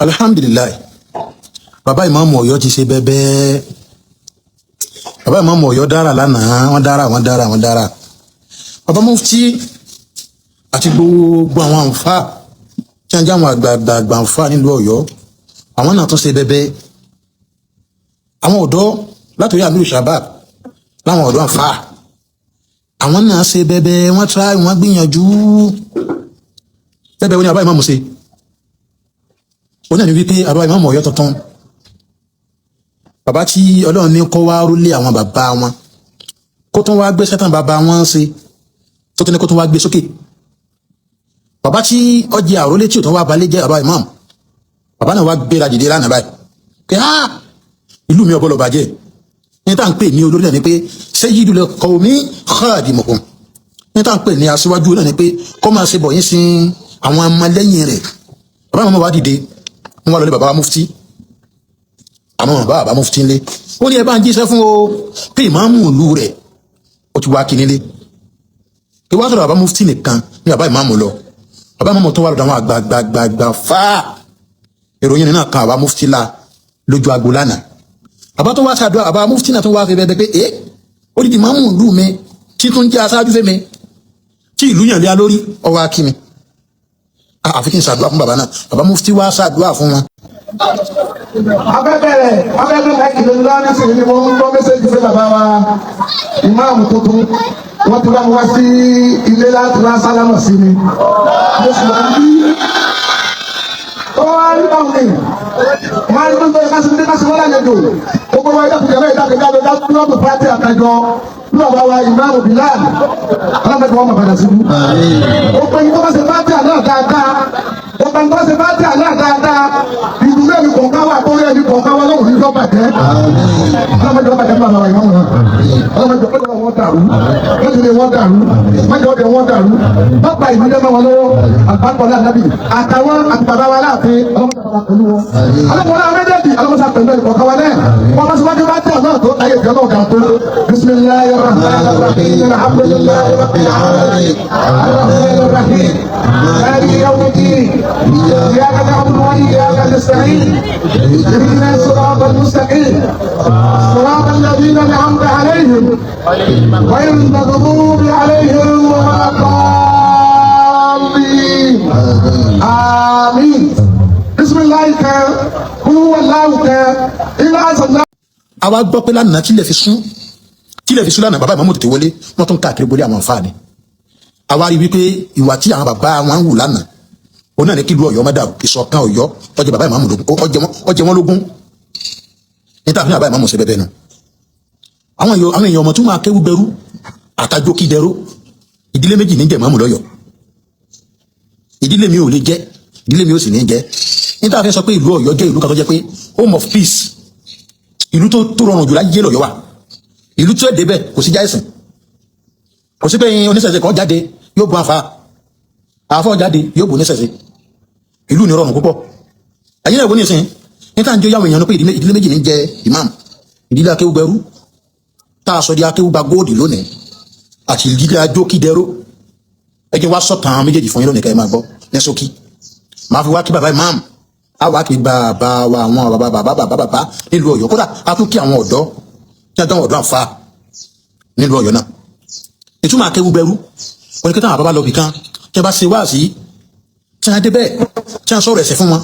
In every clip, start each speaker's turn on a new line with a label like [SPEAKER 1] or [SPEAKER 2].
[SPEAKER 1] Alhamdulillahi, bàbá ìmáàmù Ọ̀yọ́ ti ṣe bẹbẹ. Bàbá ìmáàmù Ọ̀yọ́ dára lánàá, wọ́n dára, wọ́n dára, wọ́n dára. Bàbá mufti àti gbogbo àwọn àǹfà tí wọ́n jẹ́ àwọn àgbààgbà àǹfà nílùú Ọ̀yọ́, àwọn náà tún ṣe bẹbẹ. Àwọn ọ̀dọ́ látòrí Amiru Shabab láwọn ọ̀dọ́ àǹfà, àwọn náà ṣe bẹbẹ, wọ́n try, wọ́n gbìyànjú. Bẹbẹ wọn ni bàbá ìmáàmù ṣe, ó náà ní wípé bàbá ìmáàmù Ọ̀yọ́ tuntun, bàbá tí Ọlọ́run ní kó wá rólé àwọn bàbá wọn, kó tún wá gbé sẹ́tàn bàbá wọn ṣe, tó tún ní kó tún wá gbé sókè, bàbá tí ọjẹ àrólé tí ò tún wá balẹ̀ jẹ́, bàbá ìmáàmù, bàbá náà wá gbéra dìde lánàá báyìí pé á ìlú mi ọbọlọ bàjẹ́. Ní tá à ń pè ní olórí náà ni pé sayyidul qawmi khadimuhum. Ní tá à ń pè ní aṣíwájú náà ni pé kó máa ṣe bọ̀ yín sin àwọn ọmọlẹ́yìn rẹ̀. Bàbá ìmáàmù wá dìde, wọ́n wá lọlé bàbá mufti. Àmọ́ bàbá mufti ńlé, ó ní ẹ bá ń jíṣẹ́ fún o pé ìmáàmù ìlú rẹ̀ ó ti wá kí nílé. Kí wá sọ̀rọ̀ bàbá mufti nìkan ní bàbá ìmáàmù lọ, bàbá ìmáàmù tó wà lọ́dọ̀ àwọn àgbààgbààgbà fáà. Ìròyìn náà kan bàbá mufti la lójú agbo lánàá. Bàbá tó wá ṣàdúrà, bàbá mufti náà tó wá fi bẹ́ẹ̀ pé ẹ́ ó di ìmáàmù ìlú mi tí tún jẹ́ aṣáájú fẹ́mi tí ìlú yàn lé lórí ọwọ́ akí mi, àfi kí n ṣàdúrà fún bàbá náà. Bàbá mufti wá ṣàdúrà fún wọn.
[SPEAKER 2] Abẹ́bẹ̀rẹ̀ abẹ́bẹ̀rẹ̀ láìkì lórí lọ́wọ́ nísìnyí ni mo ń gbọ́ message fún bàbá wa ìmáàmù tuntun. Wọ́n ti wá mi wá sí ilé láti wá sálámà sí mi, mo sì wá ní ó wá rí báwọn ní wọ́n á rí tó ń tọ́jú kásìmí kásìmí wọ́n lálejò gbogbo wa. Ìdákùnjẹ́ náà ìdákùnjẹ́ àjọ lọ́dún pàtí àtàjọ ní bàbá wa ìmáàmù Bilal alámẹ́tí wọn mọ̀ padà síbú. Ó pé yín tó bá ṣe pàtí àná dáadáa, ó pé yín tó bá ṣe pàtí àná dáadáa, ìdúró ẹ̀mí kọ̀ọ̀kan wà tó rí ẹ̀mí kọ̀ọ̀kan wà lọ́wọ́ ní lọ́bàjẹ́ alámẹ́tí wọn bàjẹ́ fún bàbá wa ìmáàmù náà. Alámẹ́tí wọn dàrú, mẹ́tìlẹ̀ wọn dàrú, mẹ́jọ ọdẹ wọn dàrú, bàbá ìmúdẹ́ mọ́ wọn lọ́wọ́ àgbàkọ́lá nàbì àtàwọn àti bàbá wa láàfin ọlọ́mọdé pẹ̀lú wọn. Alọ́mọdé méjèèjì alọ́mọdé pẹ̀lú ìkọ̀ọ̀kan wa náà wọ́n bá sọ́wọ́n bá tẹ̀ náà tó ayé ìjọ náà kà tó. Bisimilahi rahman rahim, alhamdulilahi rabbil alamin, arrahman rahim, maliki yawmiddin, iyyaka na'budu wa iyyaka nasta'in, ihdina siratal mustaqim, siratal ladina an'amta alayhim, ghayril maghdubi alayhim waladdallin, àmín. Bisimilahi kan kúlúwàláwù kan ilé àṣàlá.
[SPEAKER 1] Àwa gbọ́ pé lánàá tílẹ̀ fi sún lánàá, bàbá ìmáàmù tètè wọlé, wọ́n tún káàkiri gbolé àwọn àǹfààní. Àwa rí wípé ìwà tí àwọn bàbá wọn ń wù lánàá, òun náà ní kí ìlú Ọ̀yọ́ má dàrú, ìṣọ̀kan Ọ̀yọ́ ọjọ́ bàbá ìmáàmù lógún, ọjẹ́ wọn lógún. Níta fi bàbá ìmáàmù ṣe bẹ́ẹ̀ nù. Àwọn èèyàn ọmọ tún máa kéwú gbẹrú àtàjókìdẹrú. Ìdílé méjì ní jẹ ìmáàmù lọ́yọ̀ọ́. Ìdílé mi ò lè jẹ́, ìdílé mi ò sì ní jẹ́. Níta fi sọ pé ìlú Ọ̀yọ́ jẹ́ ìlú kan tó jẹ́ pé home of peace, ìlú tó rọrùn jù láyé lọ́yọ́ wà. Ìlú tó débẹ̀ kò sí jáìsìn, kò sí pé oníṣẹ̀ṣe kan jáde yóò bu àfa, àfọ jáde yóò bu oníṣẹ̀ṣe. Ìlú ní rọrùn púpọ̀. Ẹ̀yin náà wọ́n ní ìsìn níta ń jẹ́ yàwọn èèyàn ní pé ìdílé méjì ní jẹ́ imam: ìdílé akéwúgbẹrú tá a sọ di akéwúgba góòdì lónìí àti ìdílé ajókìdẹró. Ẹ jẹ́ wá sọ̀tàn àwọn méjèèjì fún yín lónìí ká ẹ máa gbọ́ ní ṣókí. Máa fi wá kí bàbá imam, á wá kí bàbá wa, àwọn bàbá bàbá bàbá bàbá nílùú Ọ̀yọ́. Kódà a tún kí àwọn ọ̀dọ́ tí a dán ọ̀dọ́ àfa nílùú Ọ̀yọ́ náà. Ìtumọ̀ akéwúgbẹrú wọn ni kí táwọn bàbá lọ bì kan, tí a bá ṣe wáàsí, tí a dé bẹ́ẹ̀, tí a sọ̀rọ̀ ẹ̀sẹ̀ fún wọn,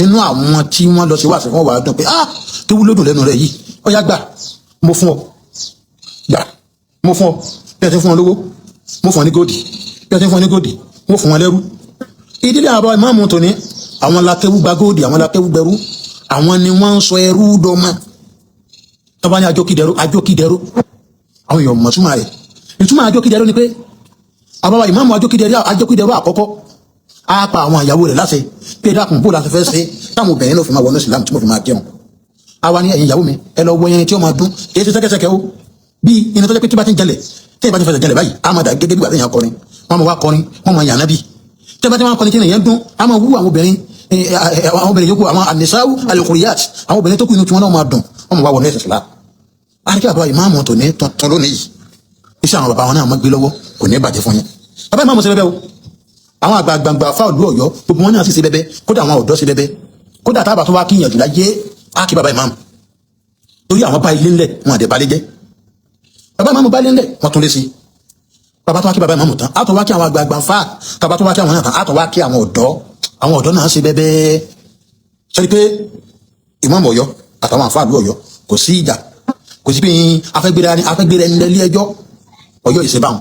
[SPEAKER 1] inú àwọn tí wọ́n lọ ṣe wáàsí fún wa dùn pé ah, kéwú ló dùn lẹ́nu rẹ̀ yìí. Ó yá, gbà, mo fún ọ, gbà, mo fún ọ. Bí a ti fún ọ lówó, mo fún ọ ní góòdì. Bí a ti fún ọ ní góòdì, mo fún wọn lẹ́rú. Ìdílé àbọ̀ ìmáàmù tòní, àwọn lakéwú gba góòdì, àwọn lakéwú gbẹrú, àwọn ni wọ́n ń sọ ẹrú dọ́mọ. Tọ́ba ní ajókìdẹrú, ajókìdẹrú, àwọn èèyàn mọ̀ túmọ̀ rẹ̀. Ìtumọ̀ ajókìdẹrú ni pé àbáwá ìmáàmù ajókìdẹrú, ajókìdẹrú àkọ́kọ́, á pa àwọn ìyàwó rẹ̀ láṣẹ pé dákun, bó la ṣe fẹ́ ṣe táwọn obìnrin náà fi máa wọnú Ìsìlámù tí mo fi máa kírun? Àwa ní ẹ̀yin ìyàwó mi, ẹ lọ wọ irin tí ó máa dún, kì í ṣe sẹ́kẹ́sẹ́kẹ́ o, bí irin tó jẹ́ pé tí bá ti ń jalè, tí ìbá ti fẹsẹ̀ jalè báyìí, á máa dà gẹ́gẹ́ bí wàá tẹ̀yàn kọrin. Wọ́n máa wá kọrin, wọ́n máa yànnà bí tí bá ti máa kọrin tí ènìyàn dún, á máa wú àwọn obìnrin, àwọn obìnrin yòókù, àwọn ànisáwù alukuriyat, àwọn obìnrin tó kù inú tí wọ́n náà máa dùn, wọ́n máa wá wọnú ẹ̀sìn Islam. Àríkí bàbá ìmáàmù tó ní tuntun lónìí yìí, iṣẹ́ àwọn bàbá wọn náà máa gbé lọ́wọ́, kò ní bàjẹ́ fún yín. Bàbá ìmáàmù ṣe bẹ́ẹ̀ o. Àwọn àgbààgbà fáwọn ìlú Ọ̀yọ́ gbogbo wọn náà sì ṣe bẹ́ẹ̀. Kódà àwọn ọ̀dọ́ ṣe bẹ́ẹ̀. Kódà tábà tó wá kí ìyànjú láyé á kí bàbá ìmáàmù, torí àwọn bá ilé ńlẹ̀ wọn àdẹ̀ balẹ̀ jẹ́. Bàbá ìmáàmù bá ilé ńlẹ̀, wọ́n tún lé sí. Bàbá tó wá kí bàbá ìmáàmù tán, á tó wá kí àwọn àgbààgbà fà. Bàbá tó wá kí àwọn náà tán, á tó wá kí àwọn ọ̀dọ́. Àwọn ọ̀dọ́ náà ṣe bẹ́bẹ́ sẹ́ni pé ìmáàmù Ọ̀yọ́ àtàwọn àfáà ìlú Ọ̀yọ́, kò sí ìjà, kò sí pé afẹ́gbéra ẹni lẹ́lé ẹjọ́. Ọ̀yọ́ ìṣèbáwọn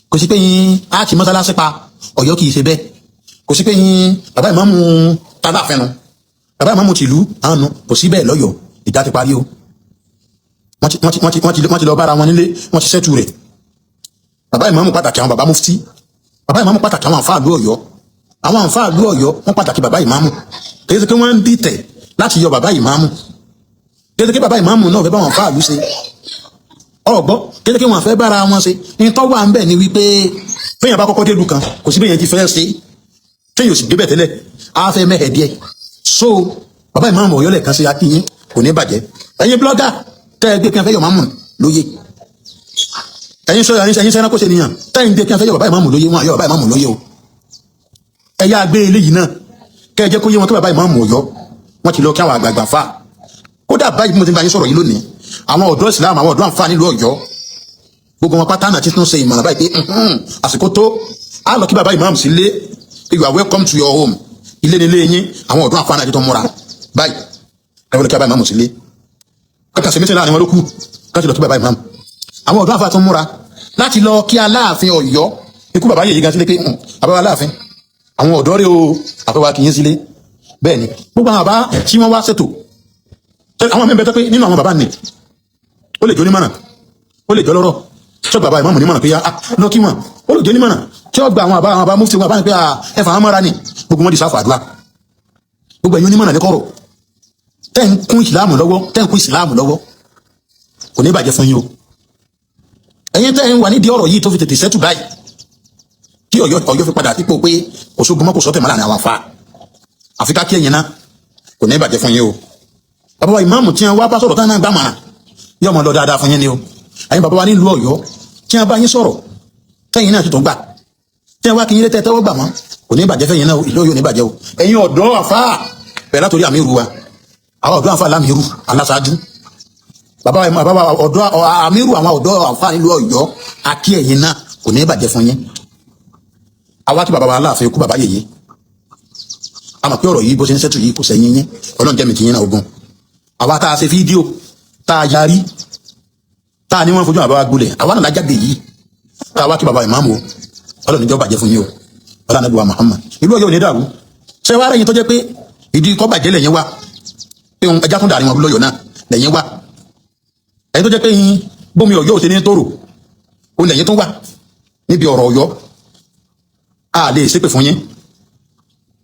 [SPEAKER 1] kò sí pé á ti mọ́sálásí pa. Ọ̀yọ́ kì í ṣe bẹ́ẹ̀. Kò sí pé bàbá ìmáàmù tàbá fẹnu bàbá ìmáàmù tìlú àánú, kò sí bẹ́ẹ̀ lọ́yọ̀ọ́. Ìjà ti parí o. Wọ́n ti lọ bára wọn nílé, wọ́n ti sẹ́tù rẹ̀. Bàbá ìmáàmù pàtàkì àwọn bàbá mufti, bàbá ìmáàmù pàtàkì àwọn àfáà ìlú Ọ̀yọ́. Àwọn àfáà ìlú Ọ̀yọ́ wọ́n pàtàkì bàbá ìmáàmù. Kì í ṣe pé wọ́n ń dìtẹ̀ láti yọ bàbá ìmáàmù. Kì í ṣe pé bàbá ìmáàmù náà fẹ́ bá wọn àfáà ìlú ṣe ọgbọ́. Kì í ṣe pé wọ́n fẹ́ bára wọn ṣe. Ní tọ́wọ́ à ń bẹ̀ ni wípé fẹ́yìn bá kọ́kọ́ délùú kan, kò sí bẹ́yẹn ti fẹ́ ṣe, fẹ́yìn ò sì débẹ̀ tẹ́lẹ̀, á fẹ́ mẹ́hẹ̀ díẹ̀. So bàbá ìmáàmù Ọ̀yọ́ lẹ́ẹ̀kan sí, akínyín, kò ní bàjẹ́. Ẹ̀yin blogger tẹ́ ẹ gbé kí wọ́n fẹ́ yọ máàmù lóye, ẹ̀yin sọ ẹ̀yin sẹ́ran kó ṣe nìyàn tẹ́ ẹ ń gbé kí wọ́n fẹ́ yọ bàbá ìmáàmù lóye, wọn àyọ bàbá ìmáàmù lóye o. Ẹ yá gbé eléyìí náà, kẹ́ ẹ jẹ́ kó yé wọn kí bàbá ìmáàmù Ọ̀yọ́ wọ́n ti lọ kí àwọn àgbààgbà fà. Kódà báyìí bí mo ti bá yín sọ̀rọ̀ yìí lónìí, àwọn ọ̀dọ́ ìsìlámù, àwọn ọ̀dọ́ àǹfààní ìlú Ọ̀yọ́, gbogbo wọn pátá náà ti tún ṣe ìmọ̀ràn báyìí pé àsìkò tó á lọ kí bàbá ìmáàmù sílé. You are welcome to your home, ilé nílé yín. Àwọn ọ̀dọ́ àǹfààní àti tó múra báyìí, ẹ wọ́n lọ kí bàbá ìmáàmù sílé. Kàkà sí mítìn láàrin wọn ló kù káṣí lọ kí bàbá ìmáàmù. Àwọn ọ̀dọ́ àǹfààní tó múra láti lọ kí Aláàfin Ọ̀yọ́, ikú bàbá yèyí gan sílé pé bàbá Aláàfin, àwọn ọ̀dọ́ rẹ o, àfẹwà kì í sílé. Bẹ́ẹ̀ ni gbogbo àwọn bàbá tí wọ́n wá ṣètò, àwọn mẹ́bẹ̀ẹ́ tó pé nínú àwọn bàbá nì, ó lè jó nímọ̀ràn, ó lè jọ lọ́rọ̀ tí ó gba bàbá ìmáàmù nímọ̀ràn pé ah, lọ kí wọn. Ó lè jó nímọ̀ràn tí ó gba àwọn àbá mufti wọn, àbá ní pé ẹ fà wọn mọ́ra ni. Gbogbo wọn di sáfà àdúrà. Gbogbo ẹ̀yin onímọ̀ràn ní kọ̀rọ̀ tẹ́ ń kún ìsìláàmù lọ́wọ́, tẹ́ ń kún ìsìláàmù lọ́wọ́, kò ní bàjẹ́ fún yín o. Ẹ̀yin tẹ́ ń wà nídìí ọ̀rọ̀ yìí tó fi tètè sẹ́tù báyìí, kí Ọ̀yọ́ fi padà sípò pé kò sógun mọ́, kò sọ́tẹ̀ mọ́ láàrin àwọn afá, àfi ká kí ẹ̀yin náà, kò ní bàjẹ́ fún yín o. Bàbá wa ìmáàmù tí wọn wá bá sọ̀rọ̀ tán náà gbàmọ̀ràn, yóò mọ̀ lọ dáadáa fún yín ni o. Ẹ̀yin bàbá wa nílùú Ọ̀yọ́ tí wọn bá yín sọ̀rọ̀, tẹ́yin náà tuntun gbà, tí wọn wá kí yín lé tẹ́wọ́ gbà wọ́n, kò ní bàjẹ́ fẹ́yìn náà. Ìlú Ọ̀yọ́ ní bàjẹ́ o. Ẹ̀yin ọ̀dọ́ àfáà, bẹ̀rẹ̀ látòrí àmì ìrù wa, àwọn ọ̀dọ́ àfáà lámìírù aláṣáájú, bàbá wa, bàbá wa ọ̀dọ́ àmìírù, àwọn ọ̀dọ́ àfáà nílùú Ọ̀yọ́, akí ẹ̀yin náà, kò ní bàjẹ́ fún yín. Àwa kí bàbá wa Aláàfin, kú bàbá yèyé. A mọ̀ pé ọ̀rọ̀ yìí bó ṣe ń ṣẹ́tù yìí kò sẹ́yìn yín. Ọlọ́run jẹ́ mi ti yín náà ogun. Àwa tá a ṣe fídíò tá a yarí, tá a ní wọ́n fojú àbá wa gbolẹ̀, àwa náà lájáde yìí tá a wá kí bàbá ìmáàmù o. Ọlọ́run níjọ́ bàjẹ́ fún yín o. Ọlọ́run Ànábì wa Muhammad, ìlú Ọ̀yọ́ ò ní dàrú. Ṣé wàá rẹ̀yìn tó jẹ́ pé ìdí kọ́ bàjẹ́ lẹ́yìn wá pé òun ẹja tún dàrí wọn lọ́yọ̀ náà lẹ́yìn wá, ẹ̀yin tó jẹ́ pé yín bómi Ọ̀yọ́ ò ṣe ní tòrò òun lẹ́yìn tó wà níbi ọ̀rọ̀ Ọ̀yọ́, a lè ṣépè fún yín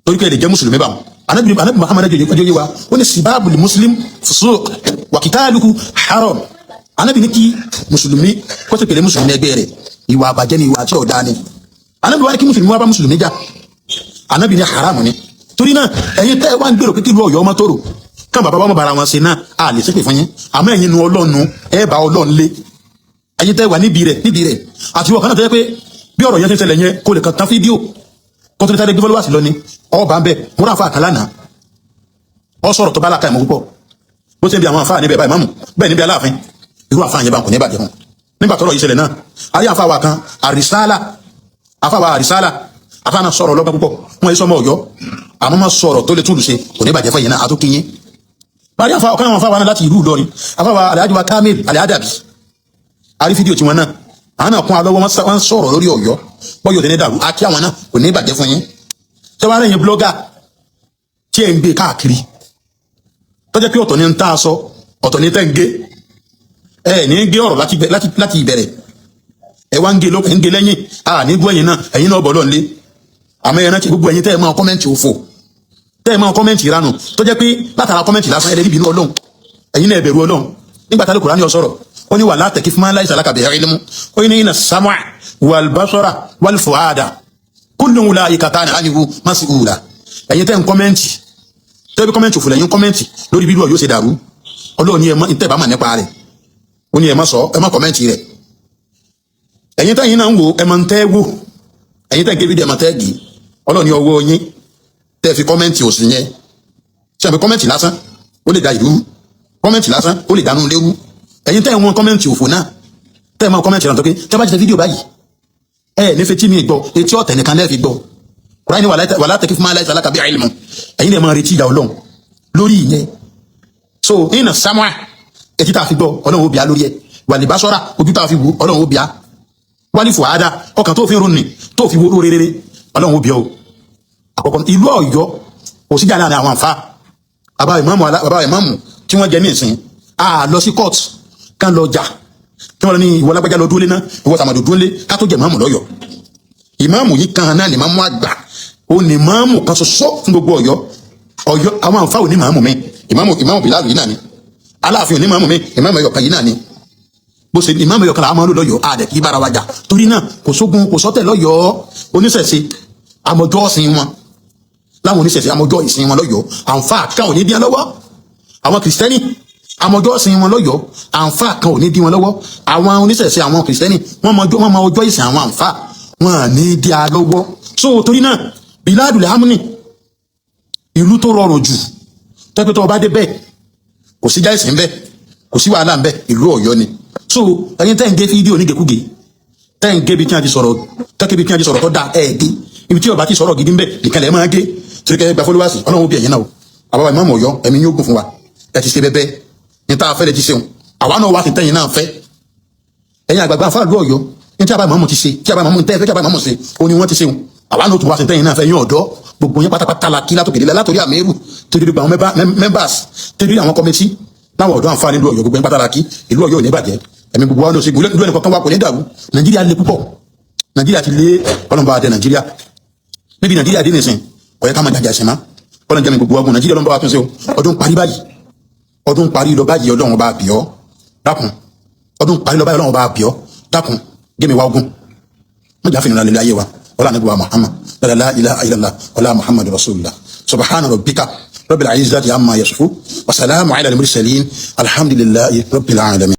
[SPEAKER 1] torí pé ẹ lè jẹ́ mùsùlùmí báwọn. Anabi Muhammad jẹ́ yé wa, ó ní sibabu li muslim fusuq wa kitaluhu haram. Anabi ní kí mùsùlùmí kó sì pèlè mùsùlùmí ẹgbẹ́ rẹ̀, ìwà àbàjẹ́ ni, ìwà àti ọ̀dà ni. Anabi wá ní kí mùsùlùmí wá bá mùsùlùmí jà, anabi ní haram ni. Torí náà, ẹ̀yin tẹ́ ẹ wá ń gbèrò pé kí ìlú Ọ̀yọ́ ọmọ tòrò, kán bàbá wọn bára wọn ṣe náà, a lè ṣépè fún yín. Àmọ́ ẹ̀yin nu Ọlọ́run, ẹ bá Ọlọ́run lé. Ẹ̀yin tẹ́ wà níbi rẹ̀, níbi rẹ̀, àti wọ́n kan náà tẹ́ pé bí ọ̀rọ̀ yẹn ti ń ṣẹlẹ̀ yẹn, kó lè kàn tán fídíò kó tó ní sáré gbé followers lọ ni ọba ń bẹ. Múra àfa àkàlà náà, ọ sọ̀rọ̀ tó bá láka ìmọ̀ púpọ̀, bó ṣe ń bi àwọn àfa níbẹ̀ báyìí mọ́mù bẹ́ẹ̀ níbi Aláàfin. Irú àfa yẹn bá kò ní bàjẹ́ fún nígbà tọ́rọ̀ yìí ṣẹlẹ̀ náà. Ayé àfa wa kan, àrísálà, àfa wa àrísálà, àfa náà sọ̀rọ̀ lọ́gbọ́n púpọ̀. Wọn yìí sọmọ Ọ̀yọ́, àmọ́ máa sọ̀rọ̀ tó lè túlù ṣe, kò ní bàjẹ́ fún yẹn náà, àtúnkìyín. Bari àfa ọ̀kan àwọn àfa wa náà láti ìlú Ìlọrin, àfa wa Alhaji wa Kamil Aladabi, àrí fídíò tiwọn náà, àwọn náà kún alọ́wọ́, wọ́n sọ̀rọ̀ lórí Ọ̀yọ́ bọ́yọ̀ tẹ́lẹ̀ dàrú, àti àwọn náà kò ní bàjẹ́ fún yín. Ṣé wàá rẹ̀yìn blogger tí ẹ̀ ń gbé káàkiri, tó jẹ́ pé ọ̀tọ̀ ni ń tá a sọ, ọ̀tọ̀ ni tẹ́ ń gé, ẹ ní gé ọ̀rọ̀ láti ìbẹ̀rẹ̀, ẹ wá ń gé ń gé lẹ́yìn, a ní gbọ́ ẹ̀yìn náà, ẹ̀yìn náà bọ̀ lọ́nlé. Àmọ́ ẹ rántí gbogbo ẹ̀yin tẹ́ ẹ máa comment òfò, tẹ́ ẹ máa comment ìranù, tó jẹ́ pé látara comment lásán ẹ lè rí ìbínú Ọlọ́run, ẹ̀yin náà ẹ bẹ̀rù Ọlọ́run. Nígbà tá a lè Kùránì sọ̀rọ̀, ó ní wà látẹ̀kí fún máa láìsàn lákàbẹ̀ ilmu, ó ní inna sam'a wal basara wal fu'ada kullu ulaika kana anhu mas'ula. Ẹ̀yin tẹ́ ń comment, tẹ́ bí comment òfò lẹ́yìn comment lórí bíbí Ọ̀yọ́ ṣe dàrú, Ọlọ́run ní ẹ mọ́ ìtẹ́ bá mà nípa rẹ̀, ó ní ẹ má sọ, ẹ má comment rẹ̀. Ẹ̀yin tẹ́yin náà ń wò, ẹ máa ń tẹ́ wò, ẹ̀yin tẹ́ ń ké fídíò, ẹ máa tẹ́ gì. Ọlọ́run ní ọwọ́ yín tẹ́ fi comment òsì yẹn. Ṣe àbí comment lásán ó lè da ìlú rú, comment lásán ó lè dánú léwu. Ẹ̀yin tẹ́ ẹ̀ wọ́n comment òfò náà, tẹ́ ẹ̀ máa comment náà tó pé tẹ́ bá ti ṣe fídíò báyìí, ẹ ní fetí mi gbọ́, etí ọ̀tẹ̀ nìkan lẹ́ẹ̀ fi gbọ́. Kùránì ولا تقف ما ليس لك به علم. Ẹ̀yin lè máa retí ìyà Ọlọ́run lórí ìyẹn. So إن السمع, etí tá a fi gbọ́, Ọlọ́run ó bíá lórí ẹ̀. والبصر, ojú tá a fi wò, Ọlọ́run ó bíá. والفؤاد, ọkàn tó fi ń ronú tó fi wo rere, Ọlọ́run ó bíá o. Àkọ́kọ́, ìlú Ọ̀yọ́ kò síjà láàrin àwọn àfa. Bàbá ìmáàmù, bàbá ìmáàmù tí wọ́n jẹ ní ìsìn, a lọ sí court kán lọ jà kí wọ́n lọ ní ìwọ lágbájá lọ dúró lé náà, ìwọ tàmàdù dúró lé, ká tó jẹ ìmáàmù lọ́yọ̀ọ́. Ìmáàmù yìí kan náà ní ìmáàmù àgbà, ó ní ìmáàmù kan ṣoṣo fún gbogbo Ọ̀yọ́. Ọ̀yọ́ àwọn àǹfà ò ní ìmáàmù mi, ìmáàmù Bílálù yìí náà ni. Aláàfin ò ní ìmáàmù mi, ìmáàmù ẹyọkan yìí náà ni. Bó ṣe ìmáàmù ẹyọkan làwọn máa ń lò lọ́yọ̀ọ́, àdẹ kì í bára wa jà. Torí náà kò sógun, kò sọ́tẹ̀ lọ́yọ̀ọ́. Oníṣẹ̀ṣe àmọ̀jọ́ ọ̀sìn wọn, láwọn oníṣẹ̀ṣe àmọ̀jọ́ ìsìn wọn lọ́yọ̀ọ́, àǹfà kan ò ní dín lọ́wọ́. Àwọn kìrìsìtẹ́nì àmọ̀jọ́ ìsìn wọn lọ́yọ̀ọ́, àǹfà kan ò ní dín wọn lọ́wọ́. Àwọn oníṣẹ̀ṣe, àwọn kìrìsìtẹ́nì, wọ́n mọ ọjọ́ ìsìn àwọn àǹfà, wọn à ní dí a lọ́wọ́. So torí náà, بلاد الأمن, ìlú tó rọrùn jù tẹ́pẹ́ tó bá dé bẹ́ẹ̀, kò sí jáìsì ń bẹ, kò sí wàhálà ń bẹ, ìlú Ọ̀yọ́ ni. So ẹ̀yin tẹ́ ń gé fídíò nígekúge, tẹ́ ń gé ibi tí wọ́n ti sọ̀rọ̀, tẹ́kẹ́ ibi tí wọ́n ti sọ̀rọ̀ tó dáa, ẹ̀ gé ibi tí ọba ti sọ̀rọ̀ gidi ń bẹ nìkan lẹ̀ máa gé torí kẹ́ gba followers. Ọlọ́run ó bí ẹ̀yin náà o. Àbáwá ìmáàmù Ọ̀yọ́, ẹ̀mí yóò gùn fún wa. Ẹ ti ṣe bẹ́ẹ̀ ní tá a fẹ́ lè ti ṣeun, àwa náà wá sí tẹ́yìn náà fẹ́. Ẹ̀yin àgbààgbà fáàlú Ọ̀yọ́, ní tí àbá ìmáàmù ti ṣe, tí àbá ìmáàmù tẹ́ fẹ́ kí àbá ìmáàmù ṣe, ó ní wọ́n ti ṣeun. Àwa náà tún wá sí tẹ́yìn náà fẹ́. Yín ọ̀dọ́, gbogbo yín pátápátá la kí látòkè délẹ̀, látòrí àmẹ́rù torí gbogbo àwọn members, torí àwọn committee láwọn ọ̀dọ́ àǹfààní ìlú Ọ̀yọ́, gbogbo yín pátá la kí. Ìlú Ọ̀yọ́ ò ní bàjẹ́, ẹ̀mí gbogbo wa ló ṣe ìlú ẹnì kọ̀ọ̀kan wa kò ní dàrú. Nàìjíríà le púpọ̀, Nàìjíríà ti lé. Ọlọ́mọba àtẹ Nàìjíríà níbi Nàìjíríà dé nìsín, kò yẹ ká máa jàjà ẹ̀sìn má. Ọlọ́run jẹ́ mi gbogbo ọgbọ̀n Nàìjíríà, ọlọ́mọba wa tún ṣe o. Ọdún parí báyìí, ọdún parí lọ báyìí, Ọlọ́run ọba àbíọ́, dákun. Ọdún parí lọ báyìí, Ọlọ́run ọba àbíọ́, dákun, gé mi wá ogun mọ̀jà fìnnà lè ayé wa. Ọlá níbi wa Muhammad, لا إله إلا الله ولا محمد رسول الله. سبحان ربك رب العزة عما يصفون وسلام على المرسلين، الحمد لله رب العالمين.